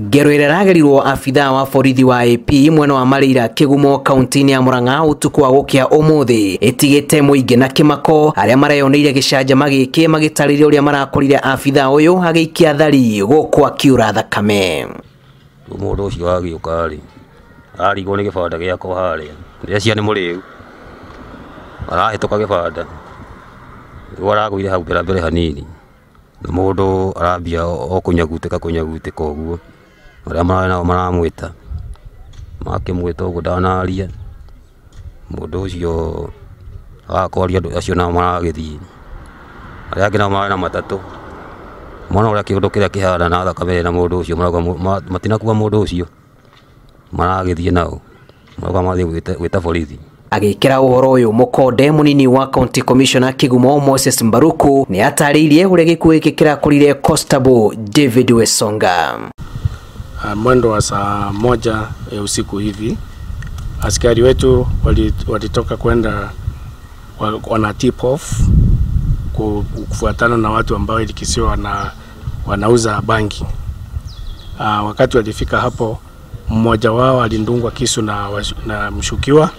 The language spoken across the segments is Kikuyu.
Ngero ĩrĩa ĩragerirwo abithaa wa borithi wa AP mwena wa Marĩira Kĩgumo kaunti-inĩ ya Murang'a ũtukũ wa gũkĩa ũmũthĩ ĩtigĩte mũingĩ na kĩmako arĩa mareyoneire gĩcanjama gĩkĩ magĩtarĩria ũrĩa marakorire abithaa ũyũ agĩikia thari gũkũ akiura thakame. Mũndũ ũcio agĩũka rĩ arigwo nĩ gĩbanda gĩakwa harĩa ndĩreciria nĩ mũrĩu arahĩtũka gĩbanda nĩguo aragũire hau mbere mbere hanini na mũndũ arambia o kũnyagutĩka kũnyagutĩka ũguo arĩa mararĩ nao maramwĩta makĩmwĩta ũguo ndanaria mũndũ ũcio agakwaria andũ acio nao maragĩthiĩ arĩa angĩ nao mararĩ na matatũ mona ũrĩa kĩũndũ kĩrĩa kĩhana na thakame na mũndũ ũcio marauga matinakua mũndũ ũcio maragĩthiĩ nao marauga mathiĩ gwĩta borithi. Agĩkĩra ũhoro ũyũ mũkonde mũnini wa County Commissioner Kigumo Moses Mbaruku nĩ atarĩirie ũrĩa gĩkuũ gĩkĩ kĩrakorire Constable David Wesonga. Mwendo wa saa 1 ya usiku hivi askari wetu walitoka kwenda wana tip off kufuatana na watu ambao ilikisiwa wanauza bangi. Wakati walifika hapo mmoja wao alindungwa kisu na mshukiwa,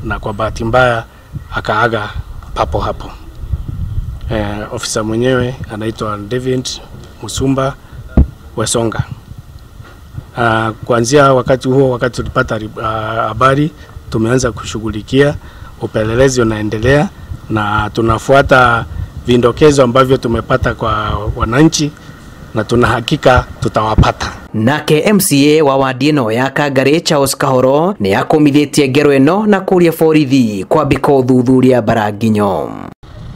na kwa bahati mbaya akaaga papo hapo. Ofisa mwenyewe anaitwa David Musumba Wesonga. Kuanzia wakati huo, wakati tulipata habari, tumeanza kushughulikia, upelelezi unaendelea na tunafuata vindokezo ambavyo tumepata kwa wananchi na tuna hakika tutawapata. Nake MCA wa wadi ĩno ya Kangari Charles Kahoro nĩ akomithĩtie ngero ĩno na kũria borithi kwambĩka ũthuthuria Mbaranginyo.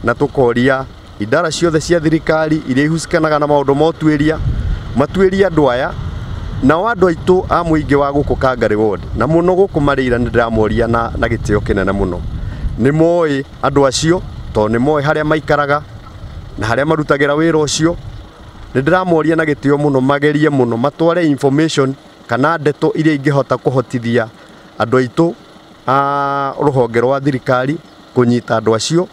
Na tukoria idara ciothe cia thirikari iria ihusikanaga na maũndũ ma ũtuĩria matuĩria andũ aya nao andũ aitũ a mũingĩ wa gũkũ Kangari ward na mũno gũkũ Marĩira nĩ ndĩramoria na gĩtĩo kĩnene mũno. Nĩ moĩ andũ acio tondũ nĩ moĩ harĩa maikaraga na harĩa marutagĩra wĩra ũcio. Nĩ ndĩramoria na gĩtĩo mũno magerie mũno matware information kana ndeto iria ingĩhota kũhotithia andũ aitũ a rũhonge rwa thirikari kũnyita andũ acio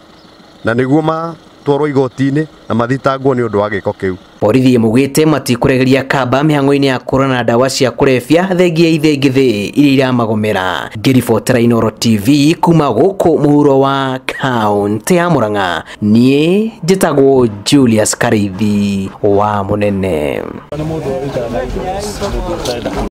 na nĩguo matwarwo igoti-inĩ na mathitangwo nĩ ũndũ wa gĩko kĩu. Borithi mugĩte matikũregeria kamba mĩhang'o-inĩ ya kũhũrana na ndawa cia kũrebia thengia ithĩngĩthĩ iria iramagomera. Ngĩribotera Inooro TV kuma gũkũ mũhuro wa kaũntĩ ya Murang'a, niĩ njĩtagwo Julius Karithi wa Mũnene.